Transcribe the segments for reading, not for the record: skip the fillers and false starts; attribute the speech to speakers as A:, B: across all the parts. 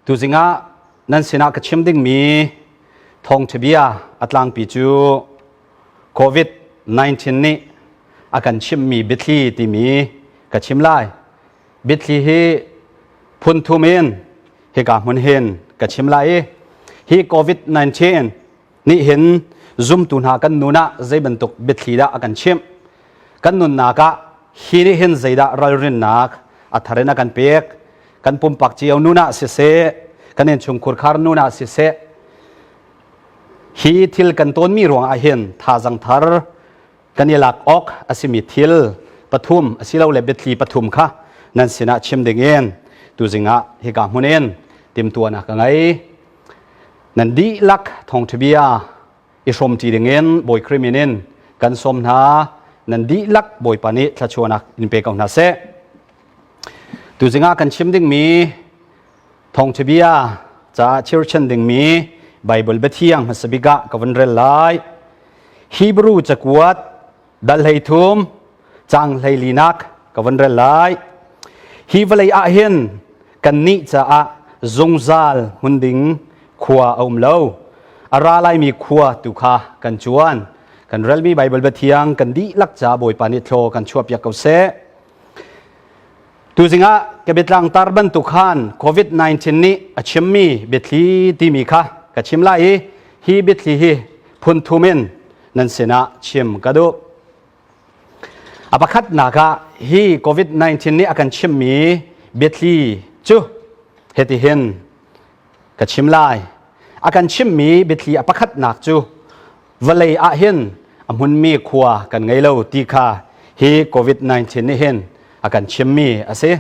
A: Tuzing ah nan sinah ka chim dingmi thawngṭha bia a tlangpi cu COVID-19 nih a kan chimhmi biathli timi ka chim lai. Biathli hi phun thum in hika hmun hin ka chim lai i hi COVID-19 nih hin zumtu hna kan nun ah zei bantuk biathli dah a kan chimh? Kan nunnak ah hi nih hin zeidah ralrinnak a thar in a kan pek? Kan pumpak cio nun ah siseh, kan innchungkhur khar nun ah siseh, hi thil kan tawnmi ruangah hin thazang thar kan i lak awk a simi thil pathum asilole biathli pathum kha nan sinah chim dingin tuzing ah hika hmun in timtuahnak ka ngei. Nan dihlak thawngṭha bia i hrawmṭi dingin Bawi Khrih min in kan sawm hna. Nan dihlak Bawipa nih thluachuahnak in pe ko hna seh. Tuzing ah kan chim dingmi thawngṭha bia caah chirchan dingmi Baibal biathiang hmasa bik ah ka vun rel lai. Hebrew cakuat dal 13 cang 14nak ka vun rel lai. Hi vawlei ah hin kannih caah zungzal hmun ding khua a um lo. A ra laimi khua tu kha kan cuan. Kan relmi Baibal biathiang kan dihlak ca Bawipa nih thlaw kan chuahpiak ko seh. Tuzing ah ka biatlang tar bantuk khan COVID-19 nih a chimmi biathli timi kha ka chim lai i hi biathli hi phun thum in nan sinah chim ka duh. A pakhatnak ah hi COVID-19 nih a kan chimmi biathli cu hitihin ka chim lai. A kan chimmi biathli a pakhatnak cu vawlei ah hin a hmunmi khua kan ngei lo ti kha hi COVID-19 nih hin a kan chimmi a si.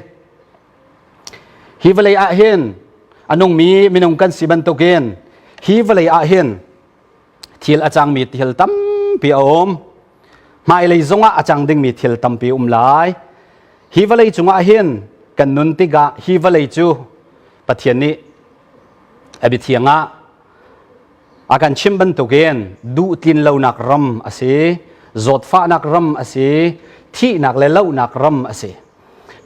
A: Hi vawlei ah hin a nungmi minung kan si bantukin hi vawlei ah hin thil a cangmi thil tampi a um. Hmailei zongah a cang dingmi thil tampi um lai. Hi vawlei cungah hin kan nun tikah hi vawlei cu Pathian nih a biathiang ah A kan chimh bantukin duhtlin lonak ram a si, zawtfahnak ram a si, thihnak le lohnak ram a si.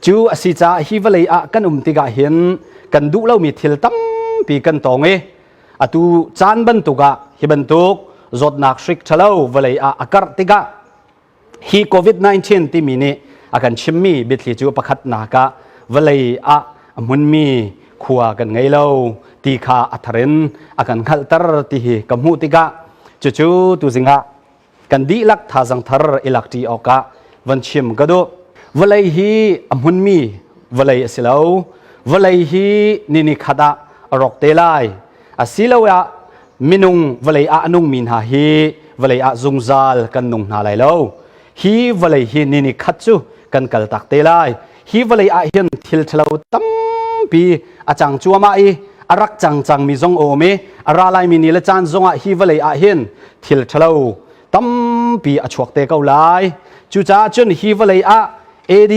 A: Cu a si caah hi vawlei ah kan um tikah hin kan duh lomi thil tampi kan tong i atu caan bantuk ah hi bantuk zawtnak hrik ṭhalo vawlei ah a karh tikah Hi COVID-19 timi nih a kan chimmi biathli cu pakhatnak ah vawlei ah a hmunmi khua kan ngei lo ti kha a thar in a kan hngalhter ti hi ka hmuh tikah cucu tuzing ah kan dihlak thazang thar i lakṭi awkah van chim ka duh. Vawlei hi a hmunmi vawlei a si lo. Vawlei hi ni ni khat ah a rawk te lai. Asiloah minung vawlei ah a nungmi hna hi vawlei ah zungzal kan nung hna lai lo. Hi vawlei hi ni ni khat cu kan kal tak te lai. Hi vawlei ah hin thil ṭhalo tampi a cang cuahmah i a rak cang cangmi zong a um i a ra laimi ni le caan zongah hi vawlei ah hin thil ṭhalo tampi a chuak te ko lai. Cucaah cun hi vawlei ah AD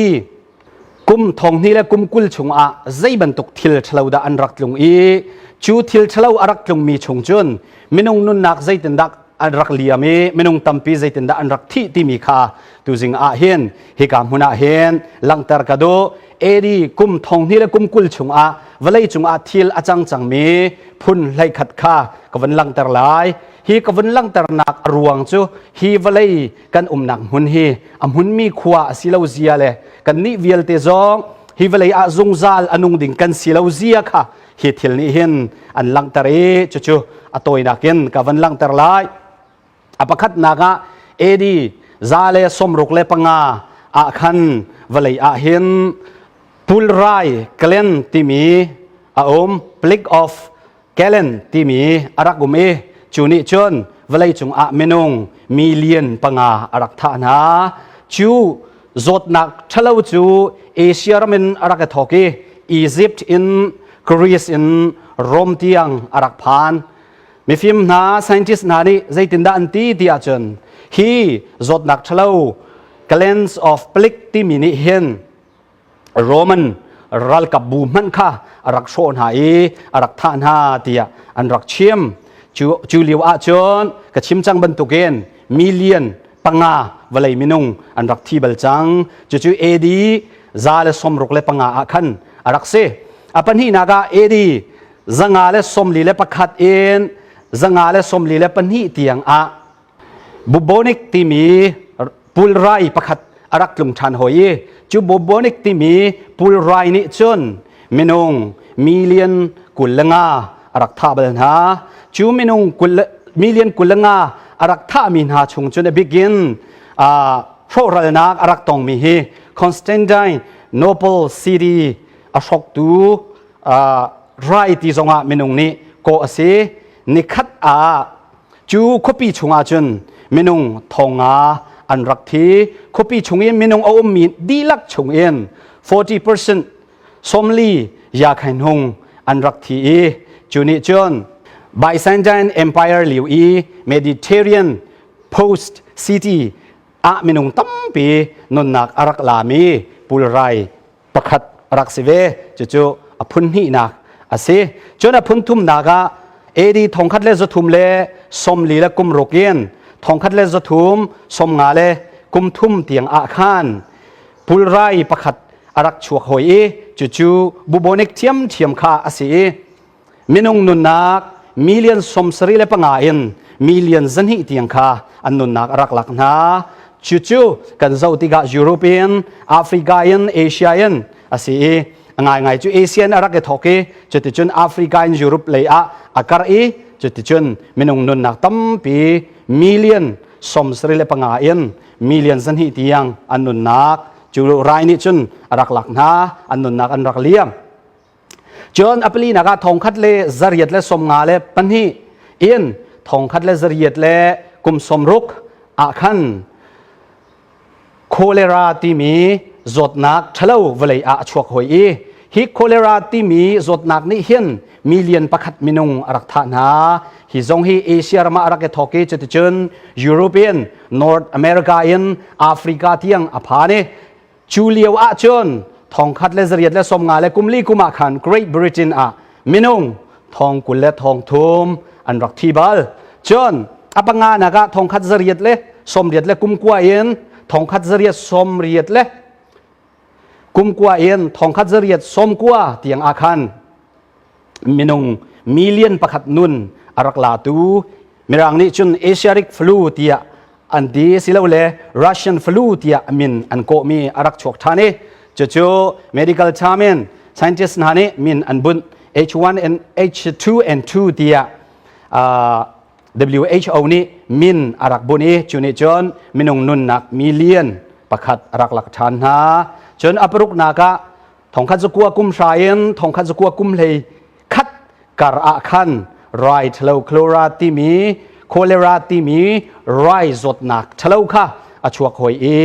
A: kum 2000 le kum 20 chungah zei bantuk thil ṭhalo dah an rak tlung i cu thil ṭhalo a rak tlungmi chung cun minung nunnak zeitindah an rak liam i minung tampi zeitindah an rak thih timi kha tuzing ah hin hika hmun ah hin langhter ka duh. AD kum 2000 le kum 20 chungah vawlei cungah thil a cang cangmi phun 11 kha ka vun langhter lai. Hi ka vun langhternak a ruang cu hi vawlei kan umnak hmun hi a hmunmi khua a si lo zia le kannih vialte zong hi vawlei ah zungzal a nung ding kan si lo zia kha hi thil nih hin an langhter i cucu a tawinak in ka van langhter lai. A pakhatnak ah AD 165 ah khan vawlei ah hin pulrai Glen timi a um, Plague of Kellen timi a rak um i cu nih cun vawleicung ah minung million 5 a rak thah hna. Cu zawtnak ṭhalo cu Asia ram in a rak i thawk i Egypt in Greece in Rome tiang a rak phan. Mifim hna, scientist hna nih zeitindah an ti ti ahcun hi zawtnak ṭhalo Cleanse of Plague timi nih hin Roman ralkap bu hmanh kha a rak hrawh hna i a rak thah hna tiah an rak chim. Cu lio ahcun ka chim cang bantukin million 5 vawlei minung an rak thi bal cang. Cucu AD 165 ah khan a rak si. A pahnihnak ah AD. 141 in 142 tiang ah Bubonic timi pulrai pakhat a rak tlung ṭhan hoi i cu bubonic timi pulrai nih cun minung million 25 a rak thah bal hna. Cu minung million 25 a rak thahmi hna chung cun a bikin hrawhralnak a rak tongmi hi Constantine Noble City a hrawktu rai ti zongah minung nih kawh a si. Nikhat ah Cu khuapi chungah cun minung 5,000 an rak thi. Khuapi chung in minung a ummi dihlak chung in 40% sawmli yakhain hung an rak thi i cu nih cun Byzantine Empire lio i Mediterranean Post City ah minung tampi nunnak a rak lami pulrai pakhat a rak si ve. Cucu a phun hnihnak a si. Cun a phun thumnak ah AD 1346 in 1353 tiang ah khan pulrai pakhat a rak chuak hoi i cucu bubonic thiamthiam kha a si i minung nunnak million 75 in million 200 tiang kha an nunnak a rak lak hna. Cucu kan zoh tikah Europe in, Africa in, Asia in a si i a ngaingai cu Asia in a rak i thawk i cuticun Africa in Europe lei ah a karh i cuticun minung nunnak tampi million 75 in million 200 tiang an nunnak cu rai nih cun a rak lak hna, an nunnak an rak liam. Cun a palinak ah 1852 in 1860 ah khan cholera timi zawtnak ṭhalo vawlei ah a chuak hoi i hi cholera timi zawtnak nih hin million pakhat minung a rak thah hna. Hi zong hi Asia ram ah a rak i thawk i cuticun European, North America in Africa tiang a phan i Cu lio ahcun 1854 kum ah khan Great Britain ah minung 23,000 an rak thi bal. Cun a panganak ah 1889 in 1889 in 1890 tiang ah khan minung million pakhat nun a rak latu Mirang nih cun Asiatic flu tiah an ti silole Russian flu tiah min an kawhmi a rak chuak ṭhan i cucu medical term in scientist hna nih min an bunh H1 and H2N2 tiah WHO nih min a rak bunh i cu nih cun minung nunnak million pakhat a rak lak ṭhan hna. Cun a paruknak ah 1900 kum hra in 1900 kum hlei khat kar ah khan rai ṭhalo cholera timi cholera timi rai zawtnak ṭhalo kha a chuak hoi i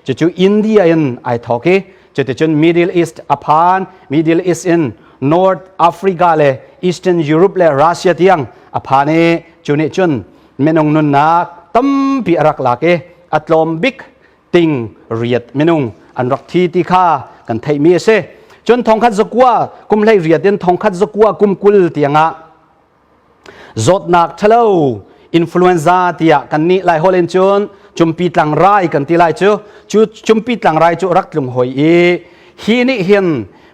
A: cucu India in ai thawk i cuticun Middle East a phan. Middle East in North Africa le Eastern Europe le Russia tiang a phan i cu nih cun minung nunnak tampi a rak lak i a tlawm bik ting riat minung an rak thi ti kha kan theihmi a si. Cun 1900 kum hlei riat in 1920 tiangah zawtnak ṭhalo influenza tiah kan nih lai holh in cun cumpi tlang rai kan ti lai cu. Cu cumpi tlang rai cu rak tlung hoi i hi nih hin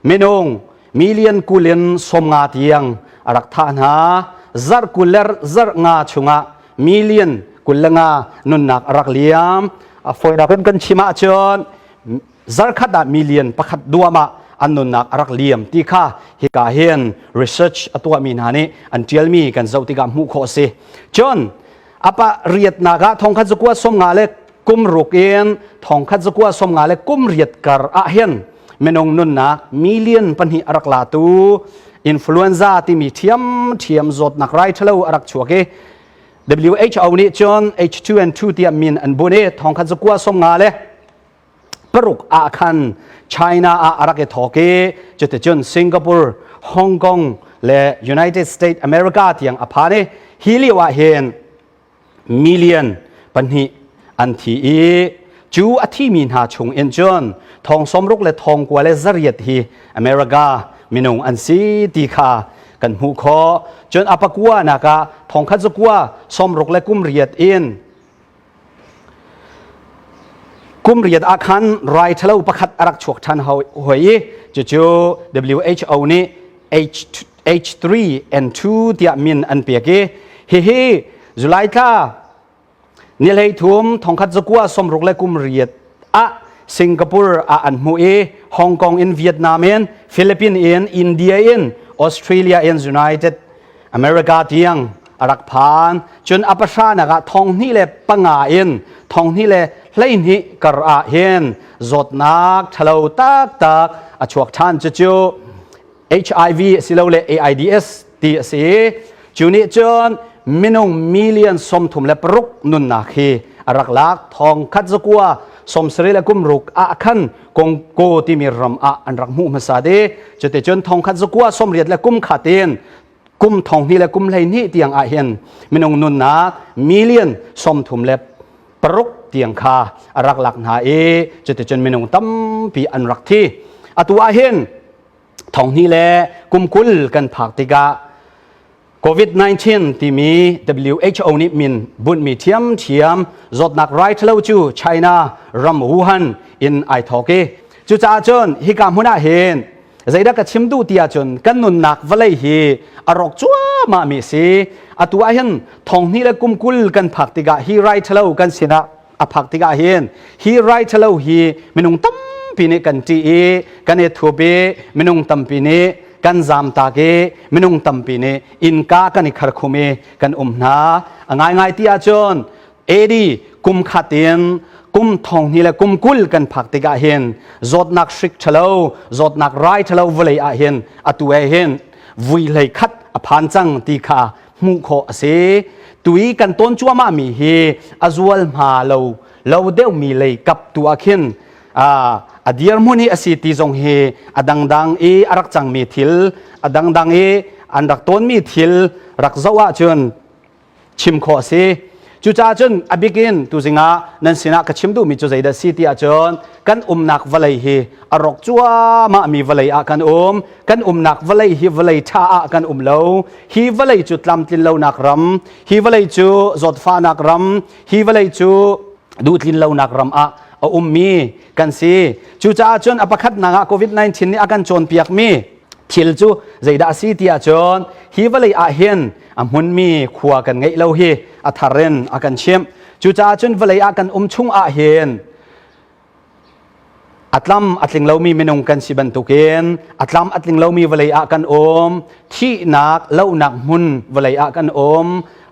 A: minung million 20 in 50 tiang a rak thah hna. Zarh 20 le zarh nga chungah million 25 nunnak a rak liam. A fawinak in kan chim ahcun zarkhat ah million pakhat duam ah an nunnak a rak liam ti kha hika hin research a tuahmi hna nih an ṭialmi kan zoh tikah hmuh khawh a si. Cun apa riatnak ah 1956 in 1958 kar ah hin minung nunnak million 2 a rak latu influenza timi ṭhiamṭhiam zawtnak rai ṭhalo a rak chuak i WHO nih cun H2N2 tiah min an bunh i 1956 ah khan China ah a rak i thawk i cuticun Singapore, Hong Kong le United States America tiang a phan i hi lio ah hin million 2 an thi i cu a thimi hna chung in cun 60,000 le 9800 hi America minung an si ti kha kan hmuh khawh. Cun a pakua nak ah 1968 in kum riat ah khan rai ṭhalo pakhat a rak chuak ṭhan hoi i cucu WHO nih H. H3N2 tiah min an pek i hihi July thla ni 13 1968 ah Singapore ah an hmuh i Hong Kong in Vietnam in Philippines in India in Australia in United America tiang a rak phan. Cun a pahranak ah 2005 in 2012 kar ah hin zawtnak ṭhalo taktak a chuak ṭhan. Cucu HIV asilole AIDS ti a si. Cu nih cun minung million 36 nunnak hi a rak lak. 1976 ah khan Congo timi ram ah an rak hmuh hmasa i cuticun 1981 in kum 2012 tiang ah hin minung nunnak million 36 tiang kha a rak lak hna i cuticun minung tampi an rak thi. Atu ah hin 2020 kan phak tikah COVID-19 timi WHO nih min bunhmi ṭhiamṭhiam zawtnak rai ṭhalo cu China ram Wuhan in ai thawk i cucaah cun hika hmun ah hin zeidah ka chim duh ti ahcun kan nunnak vawlei hi a rawk cuahmah mi si. Atu ah hin 2020 kan phak tikah hi rai ṭhalo kan sinah a phak tikah hin hi rai ṭhalo hi minung tampi nih kan ṭih i kan i thup i minung tampi nih kan zamtak i minung tampi nih innka kan i kharkhum i kan um hna. A ngaingai ti ahcun AD kum khat in kum 2020 kan phak tikah hin zawtnak hrik ṭhalo, zawtnak rai ṭhalo vawlei ah hin atu he hin vui hlei khat a phan cang ti kha hmuh khawh a si. Tui kan tawn cuahmah mi hi a zual hma lo lo deuhmi lei kap tu ah khin a dirhmun hi a si ti zong hi a dangdang i a rak cangmi thil, a dangdang i an rak tawnmi thil rak zoh ahcun chim khawh a si. Cucaah cun a bikin tuzing ah nan sinah ka chim duhmi cu zeidah si ti ahcun kan umnak vawlei hi a rawk cuahmah mi vawlei ah kan um. Kan umnak vawlei hi vawlei ṭha ah kan um lo. Hi vawlei cu tlamtlin lonak ram, hi vawlei cu zawtfahnak ram, hi vawlei cu duhtlin lonak ram ah a ummi kan si. Cucaah cun a pakhatnak ah COVID-19 nih a kan cawnpiakmi thil cu zeidah a si ti ahcun hi vawlei ah hin a hmunmi khua kan ngeih lo hi a thar in a kan chimh. Cucaah cun vawlei ah kan um chung ah hin a tlam a tling lomi minung kan si bantukin a tlam a tling lomi vawlei ah kan um, thihnak lohnak hmun vawlei ah kan um,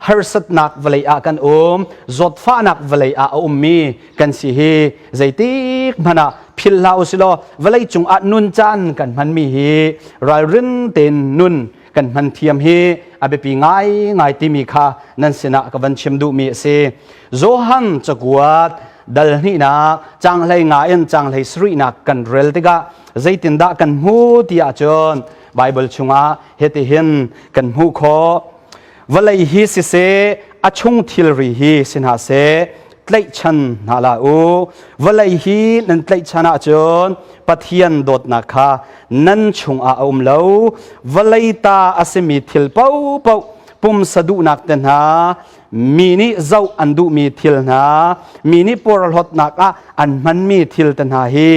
A: harsatnak vawlei ah kan um, zawtfahnak vawlei ah a ummi kan si hi zeitik hmanh ah philh hlah usilaw vawlei cungah nun caan kan hmanmi hi ralrin tein nun kan hman thiam hi a biapi ngaingai timi kha nan sinah ka van chim duhmi a si. Johan cakuat dal hnihnak caanghlei nga in caanghlei sarihnak kan rel tikah zeitindah kan hmu ti ahcun Bible chungah hitihin kan hmuh khawh. Vawlei hi siseh, a chung thilri hi si hna seh, tlaihchan hna hlah u. Vawlei hi nan tlaihchan ahcun Pathian dawtnak kha nan chungah a um lo. Vawlei ta a simi thil paohpaoh, pumsa duhnak te hna, mi nih zoh an duhmi thil hna, mi nih porhlawtnak ah an hmanmi thil te hna hi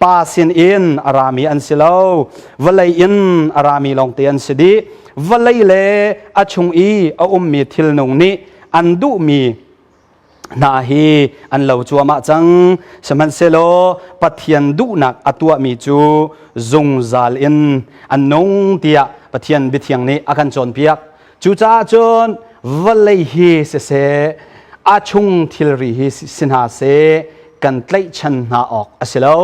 A: Pa sin in a rami an si lo. Vawlei in a rami lawngte an si dih. Vawlei le a chung i a ummi thilnung nih an duhmi hna hi an lo cuahmah cang. Sihmanhsehlaw Pathian duhnak a tuahmi cu zungzal in an nung tiah Pathian biathiang nih a kan cawnpiak. Cucaah cun vawlei hi siseh, a chung thilri hi si hna seh, kan tlaihchan hna awk a si lo.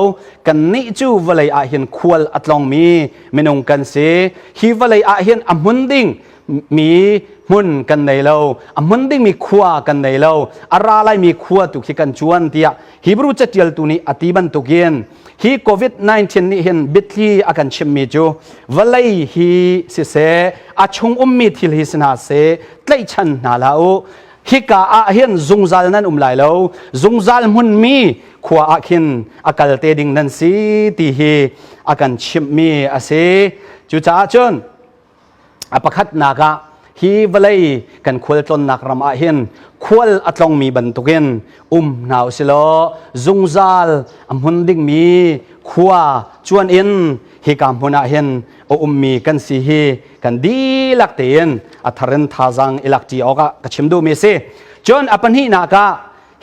A: Kannih cu vawlei ah hin khual a tlongmi minung kan si. Hi vawlei ah hin a hmun ding mi hmun kan nei lo, a hmun dingmi khua kan nei lo, a ra laimi khua tu khi kan cuan tiah Hebrew catialtu nih a ti bantukin hi COVID-19 nih hin biathli a kan chimmi cu vawlei hi siseh, a chung ummi thil hi si hna seh, tlaihchan hna hlah u. Hika ah hin zungzal nan um lai lo, zungzal hmunmi khua ah khin a kal te ding nan si ti hi a kan chimhmi a si. Cucaah cun a pakhatnak ah hi vawlei kan khualtlawnnak ram ah hin khual a tlongmi bantukin um hna usilaw zungzal a hmun dingmi khua cuan in hika hmun ah hin a ummi kan si hi kan dihlak tein a tharin thazaang i lak ṭi awkah ka chim duhmi si. Cun a pahnihnak ah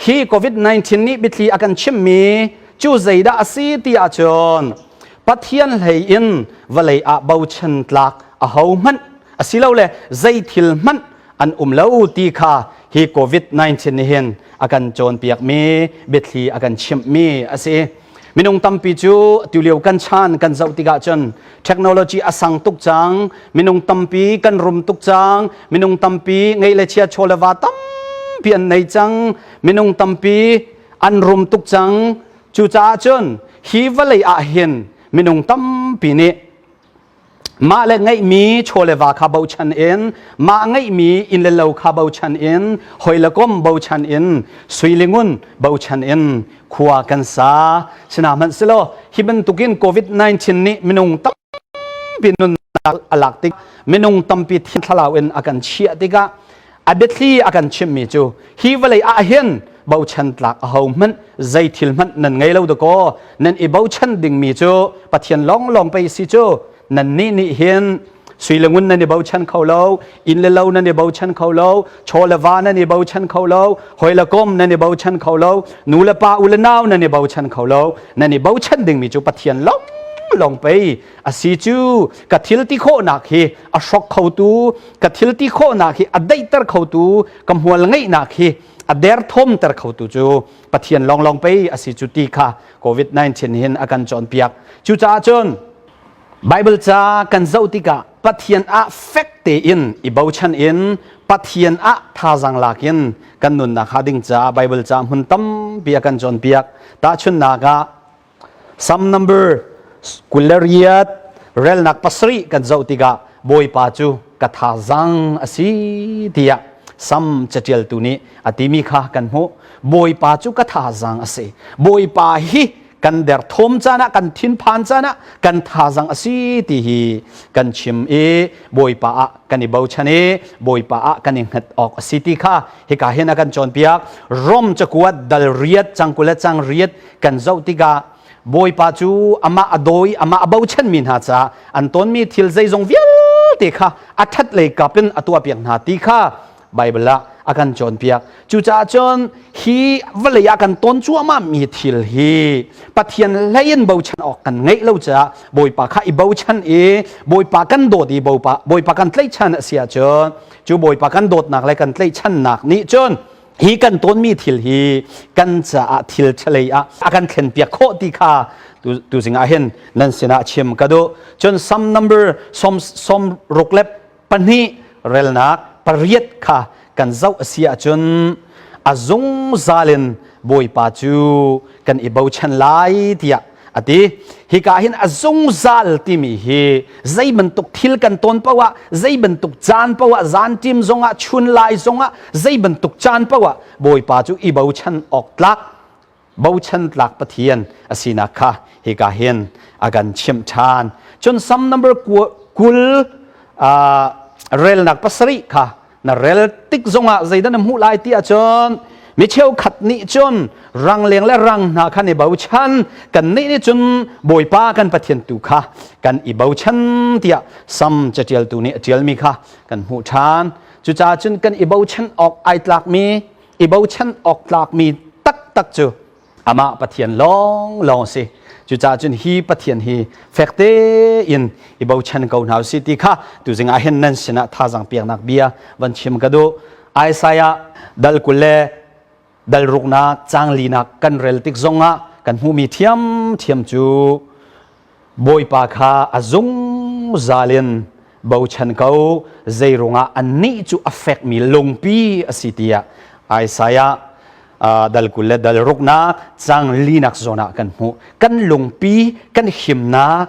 A: hi COVID-19 nih biathli a kan chimmi cu zeidah a si ti ahcun Pathian hlei in vawlei ah bochan tlak ahohmanh asilole zei thil hmanh an um lo ti kha hi COVID-19 nih hin a kan cawnpiakmi biathli a kan chimhmi a si. Minung tampi cu tulio kan chan kan zoh tikah cun technology a sang tuk cang, minung tampi kan rum tuk cang, minung tampi ngei le chia chaw le va tampi an nei cang, minung tampi an rum tuk cang. Cucaah cun hi vawlei ah hin minung tampi nih mah le ngeihmi chaw le va kha bochan in mah ngeihmi inn le lo kha bochan in hoi le kom bochan in sui le ngun bochan in khua kan sa. Sihmanhsehlaw hi bantukin COVID-19 nih minung tampi nunnak a lak tik minung tampi thin thlarau in a kan chiah tikah a biathli a kan chimhmi cu hi vawlei ah hin bochan tlak aho hmanh zei thil hmanh nan ngei lo dakaw nan i bochan dingmi cu Pathian lawnglawng pei si cu nan nih nih hin sui le ngun nan i bochan kho lo inn le lo nan i bochan kho lo chaw le va nan i bochan kho lo hoi le kom nan i bochan kho lo nu le pa u le nau nan i bochan kho lo nan i bochan dingmi cu Pathian lawng lawng pei a si cu ka thil ti khawhnak hi a hrok khotu ka thil ti khawhnak hi a daihter khotu ka hmual ngeihnak hi a derthawmter khotu cu Pathian lawnglawng pei a si cu ti kha COVID-19 hin a kan cawnpiak. Cucaah cun Bible ca kan zoh tikah Pathian ah fek tein i bochan in Pathian ah thazaang lak in kan nunnak hnga ding caah Bible ca hmun tampi a kan cawnpiak. Tahchunhnak ah Psalm number 28 relnak 7 kan zoh tikah Bawipa cu ka thazaang a si tiah Sam catialtu nih a timi kha kan hmuh. Bawipa cu ka thazaang a si. Bawipa hi kan derthawm caan ah kan thinphan caan ah kan thazaang a si ti hi kan chim i Bawipa ah kan i bochan i Bawipa ah kan i hngat awk a si ti kha hika hin a kan cawnpiak. Rom cakuat dal riat cang 20 le cang riat kan zoh tikah Bawipa cu amah a dawi amah a bochanmi hna caah an tonmi thil zeizong vialte kha a ṭhat lei kap in a tuahpiak hna ti kha Baibal ah a kan cawnpiak. Cucaah cun hi vawlei ah kan ton cuahmah mi thil hi Pathian hlei in bochan awk kan ngeih lo caah Bawipa kha i bochan i Bawipa kan dawt i Bawipa Bawipa kan tlaihchan a si ahcun cu Bawipa kan dawtnak le kan tlaihchannak nih cun hi kan tawnmi thil hi kan caah thil ṭhalei ah a kan thlenpiak khawh ti kha tuzing ah hin nan sinah chim ka duh. Cun Psalm number 62 relnak 8 kha kan zoh a si ahcun a zungzal in Bawipa cu kan i bochan lai tiah a ti. Hika hin a zungzal timi hi zei bantuk thil kan tawn paoh ah zei bantuk caan paoh ah zan ṭim zongah chun lai zongah zei bantuk caan paoh ah Bawipa cu i bochan awk tlak bochan tlak Pathian a sinak kha hika hin a kan chimh ṭhan. Cun Psalm number 20 relnak 7 kha na rel tik zongah zeidah na hmuh lai ti ahcun mi cheukhat nih cun rangleng le rang hna khan i bochan kan nih nih cun Bawipa kan Pathian tu kha kan i bochan tiah Sam catialtu nih a ṭialmi kha kan hmuh ṭhan. Cucaah cun kan i bochan awk ai tlakmi i bochan awk tlakmi taktak cu amah Pathian lawnglawng a si. Cucaah cun hi Pathian hi fek tein i bochan ko hna usih ti kha tuzing ah hin nan sinah thazaang peknak bia van chim ka duh. Isaiah dal 20 le dal ruknak caang linak kan rel tik zongah kan hmuhmi ṭhiamṭhiam cu Bawipa kha a zungzal in bochan ko zeirungah annih cu a fekmi lungpi a si tiah Isaiah dal 20 le dal ruknak cang linak zawn ah kan hmuh. Kan lungpi kan himnak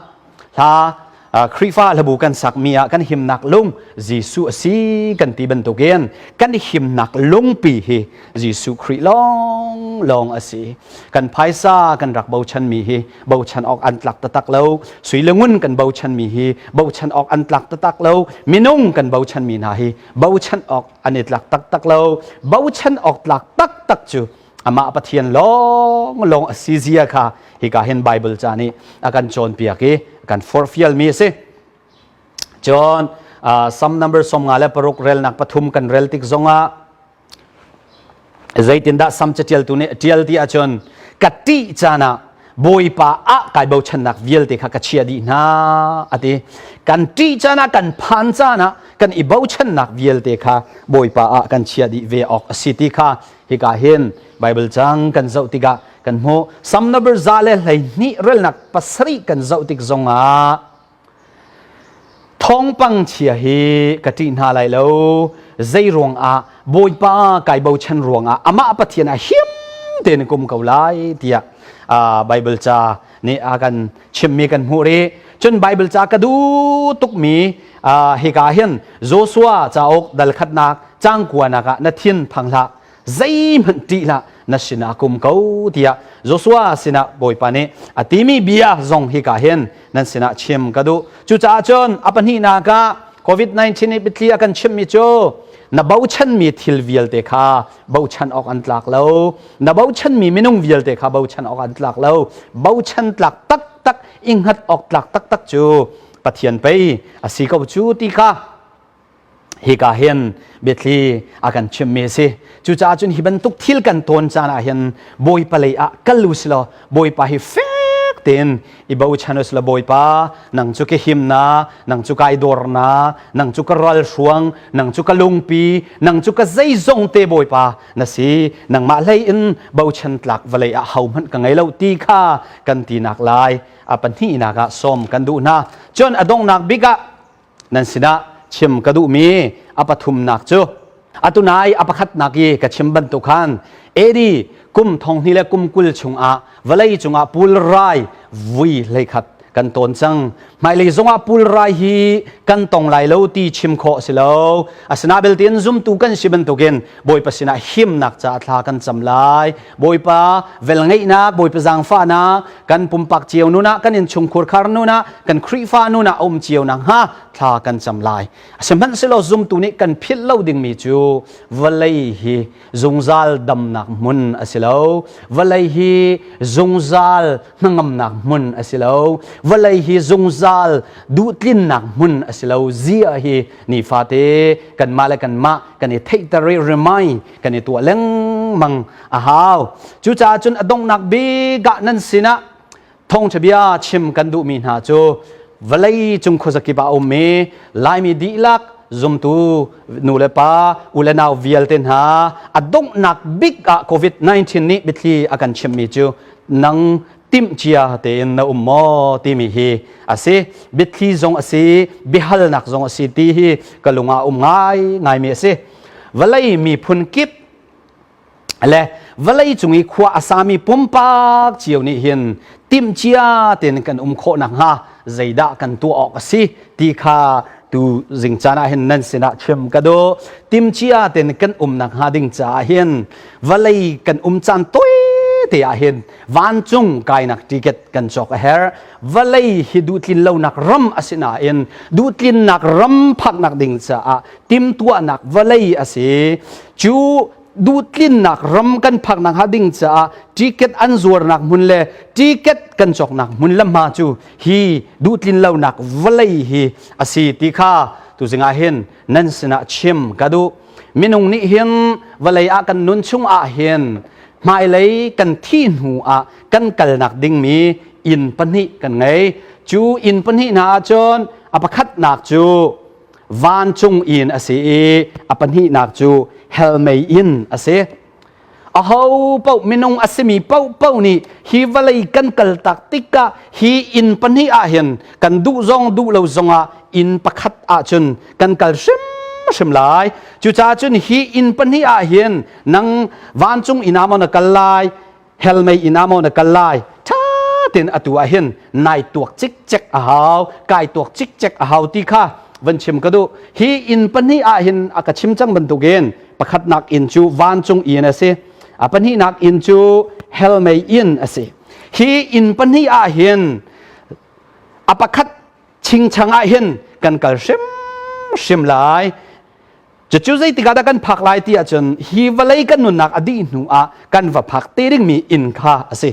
A: hla Khrihfa hlabu kan sakmi ah kan himnak lung Jesuh a si kan ti bantukin kan himnak lungpi hi Jesuh Khrih lawng lawng a si. Kan phaisa kan rak bochanmi hi bochan awk an tlak taktak lo. Sui le ngun kan bochanmi hi bochan awk an tlak taktak lo. Minung kan bochanmi hna hi bochan awk an i tlak taktak lo. Bochan awk tlak taktak cu amah Pathian lawng lawng a si zia kha hika hin Bible ca nih a kan cawnpiak i Kan forhfialmi a si. Cun Psalm number 56 relnak 3 kan rel tik zongah zeitindah Sam catialtu nih a tial ti ahcun ka ṭih caan ah Bawipa ah kai bochannak vialte kha ka chia dih hna a ti. Kan ṭih caan ah kan phan caan ah kan i bochannak vialte kha Bawipa ah kan chia dih ve awk a si ti kha hika hin Bible cang kan zoh tikah kan hmuh. Sam number 112 relnak 7 kan zoh tik zongah Thawngpang chia hi ka ṭih hna lai lo. Zei ruangah Bawipa kai bochan ruangah amah Pathian ah him tein kum ko lai tiah Bible ca nih a kan chimmi kan hmuh rih. Cun Bible ca ka duh tukmi hika hin Joshua cauk dal khatnak cang kuanak ah na thin phang hlah zeihmanh ṭih hlah na sinah kum ko tiah Joshua sinah Bawipa nih a timi bia zong hika hin nan sinah chim ka duh. Cucaah cun a pahnihnak ah COVID-19 nih biathli a kan chimhmi cu na bochanmi thil vialte kha bochan awk an tlak lo. Na bochanmi minung vialte kha bochan awk an tlak lo. Bochan tlak taktak, i hngat awk tlak taktak cu Pathian pei a si ko cu ti kha hika hin biathli a kan chimmi a si. Cucaah cun hi bantuk thil kan tawn caan ah hin Bawipa lei ah kal u silaw Bawipa hi fek tein i bochan u silaw Bawipa nang cu ka himna, nang cu kai dawrna, nang cu ka ralhruang, nang cu ka lungpi, nang cu ka zeizong te Bawipa na si. Nangmah hlei in bochan tlak vawlei ah hohmanh ka ngei lo ti kha kan tinak lai a pahnihnak ah sawm kan duh hna. Cun a donghnak bik ah nan sinah chim ka duhmi a pathumnak cu atunai a pakhatnak i ka chim bantuk khan AD kum thonghnih le kum 20 chungah vawlei cungah pulrai vui hleikhat kan tawn cang. Hmailei zongah pulrai hi kan tong lai lo ti chim khawh si lo. Asina belte in zumtu kan si bantukin Bawipa sinah himnak caah thla kan cam lai. Bawipa velngeihnak, Bawipa zaangfahnak kan pumpak cio nun ah, kan innchungkhur khar nun ah, kan Khrihfa nun ah a um cio nakhnga thla kan cam lai. Sihmanhsehlaw zumtu nih kan philh lo dingmi cu vawlei hi zungzal damnak hmun a si lo. Vawlei hi zungzal hnangamnak hmun a si lo. Vawlei hi zungzal duhtlinnak hmun a si lo. Zia hi nifate kanmah le kanmah kan i theihter i remind kan i tuah lengmang a hau. Cucaah cun a donghnak bik ah nan sinah thawngṭha bia chim kan duhmi hna cu vawlei cung khuazakip ah a ummi Laimi dihlak zumtu nu le pa u le nau vialte hna a donghnak bik ah COVID-19 nih biathli a kan chimhmi cu nang timhcia tein na um maw timi hi a si. Biathli zong a si, biahalnak zong a si ti hi ka lung ah um ngai ngaimi a si. Vawlei miphun kip le vawlei cung i khua a sami pumpak cio nih hin timhcia tein kan um khawh nakhnga zeidah kan tuah awk a si ti kha tu zing caan ah hin nan sinah chim ka duh. Timhcia tein kan um nakhnga ding caah hin vawlei kan um caan toi te ah hin vancung kainak ticket kan cawk a herh. Vawlei hi duhtlin lonak ram a si nain duhtlinnak ram phaknak ding caah timhtuahnak vawlei a si. Cu duhtlinnak ram kan phaknak hnga ding caah ticket an zuarnak hmun le ticket kan cawknak hmun le hma cu hi duhtlin lonak vawlei hi a si ti kha tuzing ah hin nan sinah chim ka duh. Minung nih hin vawlei ah kan nun chung ah hin hmailei kan thi hnu ah kan kalnak dingmi inn pahnih kan ngei. Cu inn pahnih hna ahcun a pakhatnak cu vancung inn a si i a pahnihnak cu hell mei inn a si. Aho paoh minung a simi paohpaoh nih hi vawlei kan kaltak tikah hi inn pahnih ah hin kan duh zong duh lo zongah inn pakhat ahcun kan kal hrimhrim lai. Cucaah cun hi inn pahnih ah hin nang vancung inn ah maw na kal lai, hell mei inn ah maw na kal lai, ṭha tein atu ah hin nai tuak cikcek a hau, kai tuak cikcek a hau ti kha van chim ka duh. Hi inn pahnih ah hin a ka chim cang bantukin pakhatnak inn cu vancung inn a si, a pahnihnak inn cu hell mei inn a si. Hi inn pahnih ah hin a pakhat chingchang ah hin kan kal hrimhrim lai. Cucu zeitik ah dah kan phak lai ti ahcun hi vawlei kan nunnak a dih hnu ah kan va phak te dingmi inn kha a si.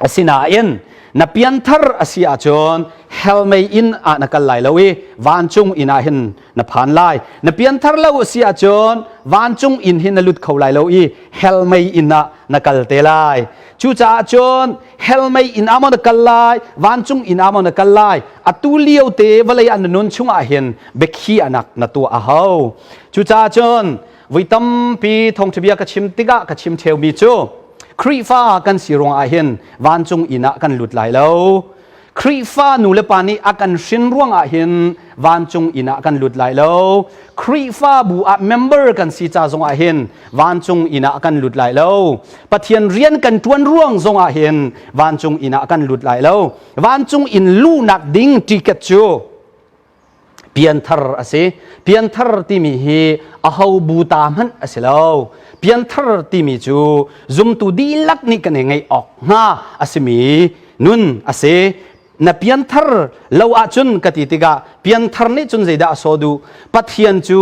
A: Asinain Na pianthar a si ahcun hell mei inn ah na kal lai lo i vancung inn ah hin na phan lai. Na pianthar lo a si ahcun vancung inn hin na lut kho lai lo i hell mei inn ah na kal te lai. Cucaah cun hell mei inn ah maw na kal lai, vancung inn ah maw na kal lai, atu lio te vawlei ah na nun chungah hin biakhiahnak na tuah a hau. Cucaah cun vui tampi thawngṭha ka chim tikah ka chim ṭheumi cu Khrihfa kan si ruangah hin vancung inn ah kan lut lai lo. Khrihfa nu le pa nih a kan hrin ruangah hin vancung inn ah kan lut lai lo. Khrihfabu ah member kan si ca zongah hin vancung inn ah kan lut lai lo. Pathian rian kan ṭuan ruang zongah hin vancung inn ah kan lut lai lo. Vancung inn luhnak ding ticket cu pianthar a si. Pianthar timi hi aho bu ta hmanh a si lo. Pianthar timi cu zumtu dihlak nih kan i ngeih awk hnga a simi nun a si. Na pianthar lo ahcun ka ti tikah pianthar nih cun zeidah a sawh duh? Pathian cu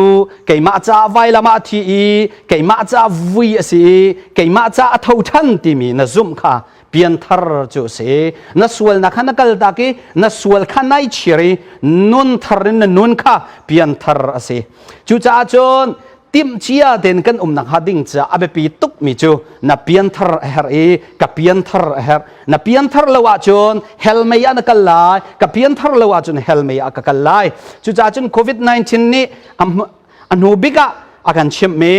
A: keimah caah vailam ah a thi i keimah caah vui a si i keimah caah a tho ṭhan timi na zumh kha pianthar cu a si. Na sualnak kha na kaltak i na sual kha nai chir i nun thar in na nun kha pianthar a si. Cucaah cun timhcia tein kan umnak hnga ding caah a biapi tukmi cu na pianthar a herh i ka pianthar a herh. Na pianthar lo ahcun hell mei ah na kal lai, ka pianthar lo ahcun hell mei ah ka kal lai. Cucaah cun COVID-19 nih a hnu bik ah a kan chimhmi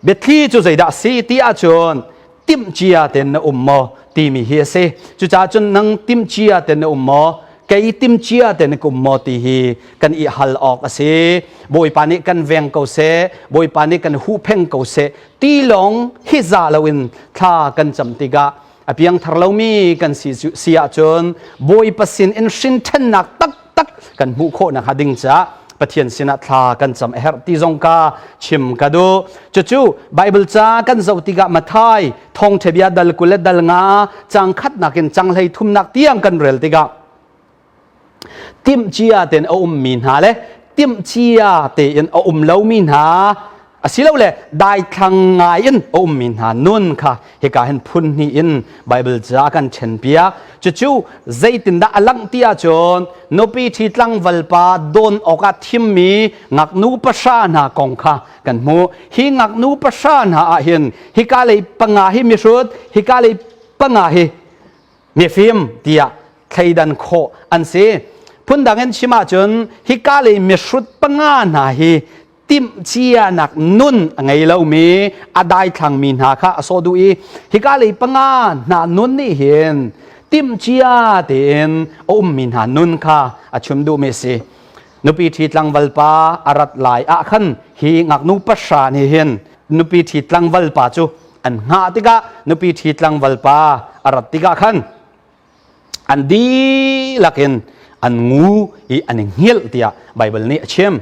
A: biathli cu zeidah a si ti ahcun timhcia tein na um maw timi hi a si. Cucaah cun nang timhcia tein na um maw kei timhcia tein ka um maw ti hi kan i hal awk a si. Bawipa nih kan veng ko seh, Bawipa nih kan huhpheng ko seh ti lawng hi za loin thla kan cam tikah a piangthar lomi kan si, si ahcun Bawipa sin in hrinṭhennak taktak kan hmuh khawh nakhnga ding caah Pathian sinah thla kan cam a herh ti zong ka chim ka duh. Cucu Bible ca kan zoh tikah Mathai thawngṭha bia dal 20 le dal 5 cang khatnak in cang hlei thumnak tiang kan rel tikah timhcia tein a ummi hna le timhcia tein a um lomi hna asilole daithlang ngai in a ummi hna nun kha hika hin phun hnih in Bible ca kan ṭhenpiak. Cucu zeitindah a langh ti ahcun nupi ṭhi tlangvalpa dawn awkah thimmi ngaknu pahra hna kong kha kan hmuh. Hi ngaknu pahra hna ah hin hika lei panga hi mihrut, hika lei panga hi mifim tiah thleidan khawh an si. Phundang in chim ahcun hika lei mihrut panga hna hi timhcianak nun a ngei lomi a daithlangmi hna kha a sawh duh i hika lei panga hna nun nih hin timhcia tein a ummi hna nun kha a chim duhmi a si. Nupi ṭhi tlangval pa a rat lai ah khan hi ngaknu pahra nih hin nupi ṭhi tlangval pa cu an hngah tikah nupi ṭhi tlangval pa a rat tikah khan an dihlak in an ngu i an i hngilh tiah Baibal nih a chim.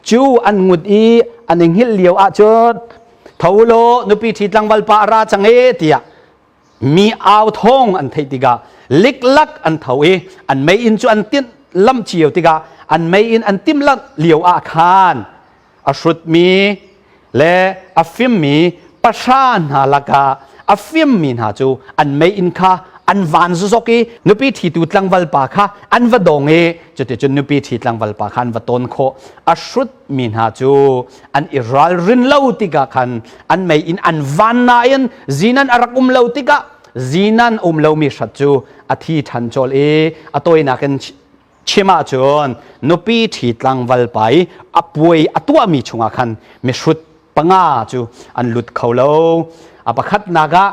A: Cu an ngut i an i hngilh lio ahcun tho law nupi ṭhi tlangval pa a ra cang e tiah mi au thawng an theih tikah liklak an tho i an meiinn cu an tinh lamh cio tikah an meiinn an timhlamh lio ah khan a hrutmi le a fimmi pahra hna lakah a fimmi hna cu an meiinn kha an van zok i nupi ṭhitu tlangval pa kha an va dong i cuticun nupi ṭhi tlangval pa kha an va tawn khawh. A hrutmi hna cu an i ralrin lo tikah khan an meiinn an van nain zinan a rak um lo tikah zinan um lomi hrat cu a thi ṭhan colh i a tawinak in chim ahcun nupi ṭhi tlangval pa i a puai a tuahmi chungah khan mihrut panga cu an lut kho lo. A pakhatnak ah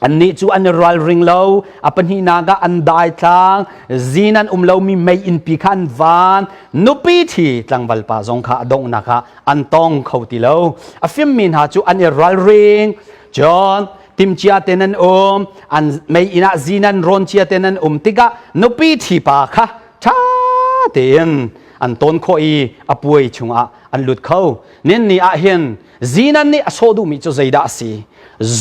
A: annih cu an i ralring lo. A pahnihnak ah an daitlang, zin an um lomi mei innpi kha an van. Nupi ṭhi tlangval pa zong kha a donghnak ah an tong kho ti lo. A fimmi hna cu an i ralring. Cun timcia ten an um, an mei inn ah zinan rawn cia ten an um tikah nupi ṭhi pa kha ṭha tein an tawn khawh i a puai chungah an lut kho. Nin ni ah hin zinan nih a sawh duhmi cu zeidah a si?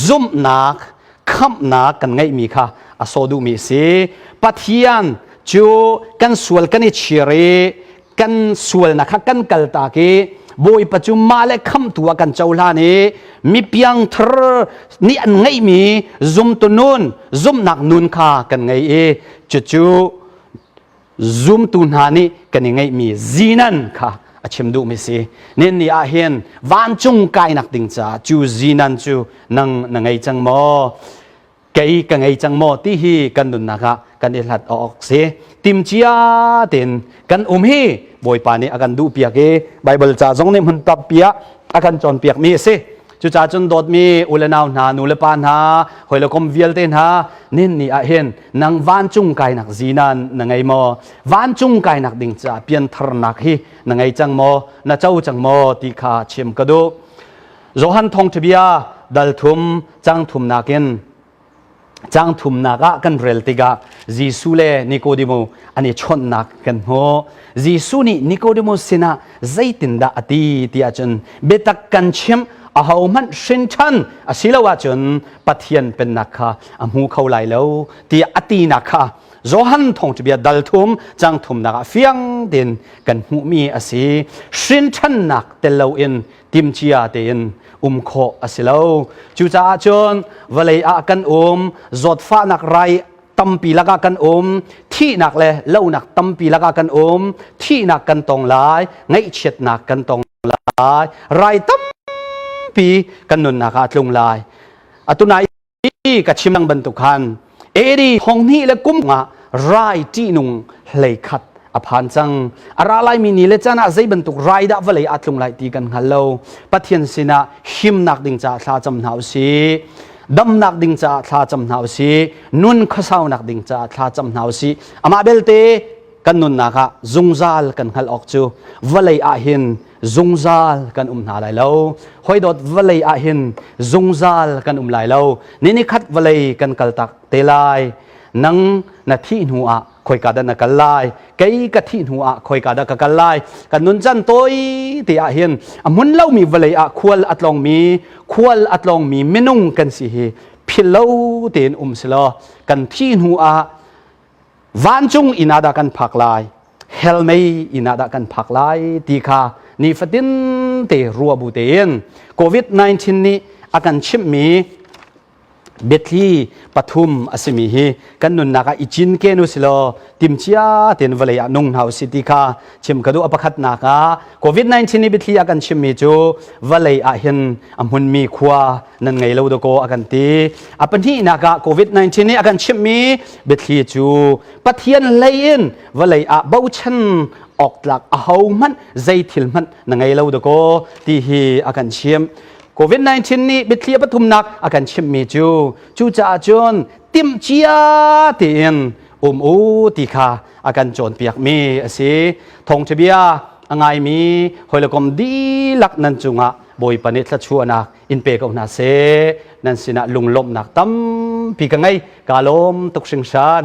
A: Zumhnak, khamhnak kan ngeihmi kha a sawh duhmi a si. Pathian cu kan sual kan i chir i kan sualnak kha kan kaltak i Bawipa cu mah le khamtu ah kan cohlan i mi piangthar nih an ngeihmi zumtu nun, zumhnak nun kha kan ngei i cucu zumtu hna nih kan i ngeihmi zinan kha a chim duhmi si. Nin ni ah hin vancung kainak ding caah cu zinan cu nang na ngei cang maw? Kei ka ngei cang maw ti hi kan nunnak ah kan i hlat awk si. Timcia tein kan um hi Bawipa nih a kan duhpiak i Baibal ca zong nih hmun tampi ah a kan cawnpiakmi a si. Cucaah cun dawtmi u le nau hna, nu le pa hna, hawi le kom vialte hna, nin ni ah hin nang vancung kainak zinan na ngei maw? Vancung kainak ding caah piantharnak hi na ngei cang maw? Na co cang maw? ti kha chim ka duh. Johan thawngṭhabia dal thum cang thumnak in cang thumnak ah kan rel tikah Jesuh le Nikodemo an i chawnhnak kan hmuh. Jesuh nih Nikodemo sinah zeitindah a ti ti ahcun biatak kan chimh ahohmanh hrin ṭhan asilo ahcun Pathian pennak kha a hmu kho lai lo tiah a tinak kha Johan thawngṭhabia dal thum cang thumnak ah fiang tein kan hmuhmi a si. Hrin ṭhannak tel loin timcia tein um khawh a si lo. Cucaah cun vawlei ah kan um, zawtfahnak rai tampi lakah kan um, thihnak le lonak tampi lakah kan um, thihnak kan tong lai, ngaihchiatnak kan tong lai, rai tampi kan nunnak ah a tlung lai. Atu nai ka chim lang bantuk khan AD thong hnih le kum nga rai ṭihnung hlei khat a phan cang. A ra laimi ni le caan ah zei bantuk rai dah vawlei ah tlung lai ti kan hngal lo. Pathian sinah himnak ding caah thla cam hna usih. Damnak ding caah thla cam hna usih. Nun khuasaunak ding caah thla cam hna usih. Amah belte kan nunnak ah zungzal kan hngalh awk cu vawlei ah hin zungzal kan um hna lai lo. Hoi dawt vawlei ah hin zungzal kan um lai lo. Ni ni khat vawlei kan kal tak te lai. Nang na thih hnu ah khoika dah na kal lai? Kei ka thih hnu ah khoika dah ka kal lai? Kan nun can toi te ah hin a hmun lomi vawlei ah khual a tlawngmi khual a tlawngmi minung kan si hi philh lo tein um si law kan thih hnu ah Vancung inn ah dah kan phak lai, hell mei inn ah dah kan phak lai ti kha nifatin te rua bu tein COVID-19 nih a kan chimhmi biathli pathum a simi hi kan nunnak ah i cinken u silaw timcia tein vawlei ah nung hna u si ti kha chim ka duh. A pakhatnak ah COVID-19 nih biathli a kan chimmi cu vawlei ah hin a hmunmi khua nan ngei lo dakaw a kan ti. A pahnihnak ah COVID-19 nih a kan chimhmi biathli cu Pathian hlei in vawlei ah bochan awk tlak ahohmanh zei thil hmanh na ngei lo dakaw ti hi a kan chimh. COVID-19 nih biathli a pathumnak a kan chimhmi cu cucaah cun timhcia tein um u ti kha a kan cawnpiakmi a si. Thawngṭha bia a ngaimi hawilekom dihlak nan cungah Bawipa nih thluachuahnak in pe ko hna seh. Nan sinah lunglawmhnak tampi ka ngei. Kaa lawm tuk hringhran.